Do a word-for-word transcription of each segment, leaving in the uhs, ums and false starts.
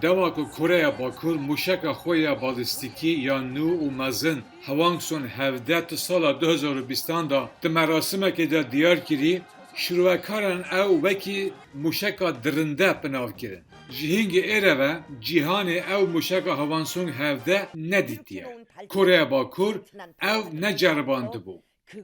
Dema ku Koreya Bakur mûşeka xwe ya balîstîkî ya nû û mezin Hwangson hevdeh di sala du hezar û bîstan de di merasimekê de diyar kirî, şirowekaran ew wekî mûşeka dirinde bi nav kirin. Ji hingê ê re ve cîhanê ew mûşeka Hwangson hevdeh nedîtiye. Koreya Bakur ew neceribandibû.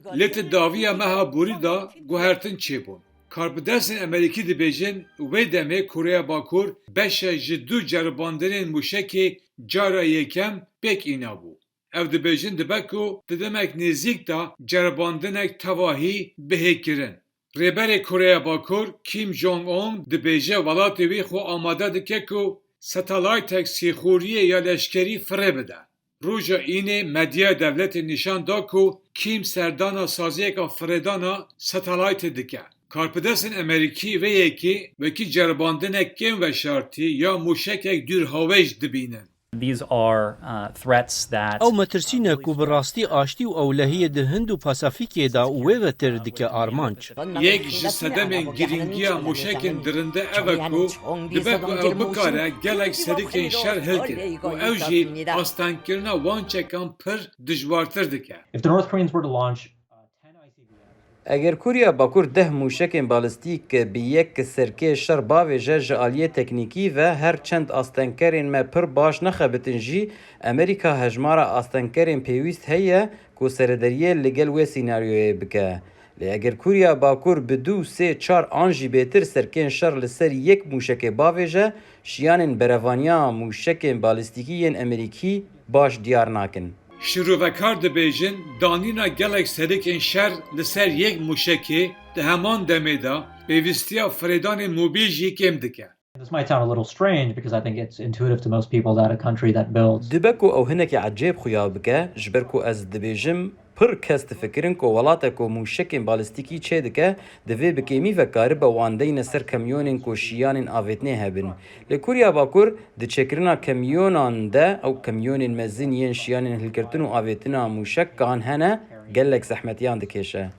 Lê di dawiya meha borî de guhertin çêbûn. Karbidestên Amerîkî dibêjin, wê demê Koreya Bakur beşe ji du ceribandinên mûşekê cara yekem pêk înabû. Ew dibêjin, dibe ku di demek nêzîk de ceribandinek tevahî bihê kirin. Rêberê Koreya Bakur Kim Jong-un dibêje welatê wî xwe amade dike ku satelaytek sîxoriyê ya leşkerî firê bide. Roja Înê medyaya dewletê nîşan da ku Kim serdana saziyeka firêdana satelaytê dike. Karpidestên Amerîkî vê yekê wekî ceribandinek kêm veşartî ya mûşekek dûrhawêj dibînin. These are uh, threats that Ew metirsî ne ku bi rastî aştî û ewlehiyê di Hind û Pasifîkê de û wê vetir dike armanc. Yek ji sedemên girîngiya mûşekên dirinde ev e ku dibe ku ew bikare gelek serikên şer hilgire û ew jî astengkirina wan çekan pir dijwartir dike. If the North Koreans were to launch uh, ten I C B Ms, Eger Kûriya Bakur deh mûşekên balîstîk bi yek serkê şer bavêje, ji aliyê teknîkî ve her çend astengkerên me pir baş nexebitin jî, Amerîka hejmara astengkerên pêwîst heye ku serederiyê li gel wê sînaryoyê bike. Lê eger Kûriya Bakur bi du, sê, çar an jî bêtir serkên şer li ser yek mûşekê bavêje, şiyanên berevaniya mûşekên balîstîkî yên Amerîkî baş diyar nakin. Şîrovekar dibêjin, danîna gelek serikên şer li ser yek mûşekê di heman demê de pêwîstiya firêdanên mobîl jî kêm dike. This might sound a little strange because I think it's intuitive to most people that a country that builds Dibe ku ew hinekî ecêb xuya bike, ji ber ku ez dibêjim, pir kes difikirin ku welate ku mûşekên balîstîkî çêdike, divê bi kêmî ve karibe wan deyne ser kamyonên ku şiyanên avêtinê hebin. Li Kûriya Bakur, di çêkirina kamyonan de, ew kamyonên mezin yên şiyanên hilgirtin û avêtina mûşekan hene, gelek zehmetiyan dikêşe.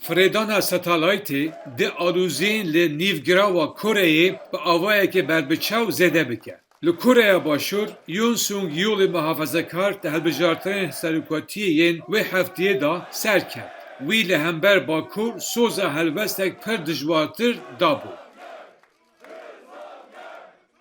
Firêdana satelaytê dê aloziyên li nîvgirawa Koreyê bi awayekê berbiçaw zêde bike. Li Koreya Başûr, Yoon Sung Yeol ê muhafezekar di hilbijartinên serokatiyê yên wê hefteyê de ser ket. Wî li hember Bakur soza helwestek pir dijwartir dabû.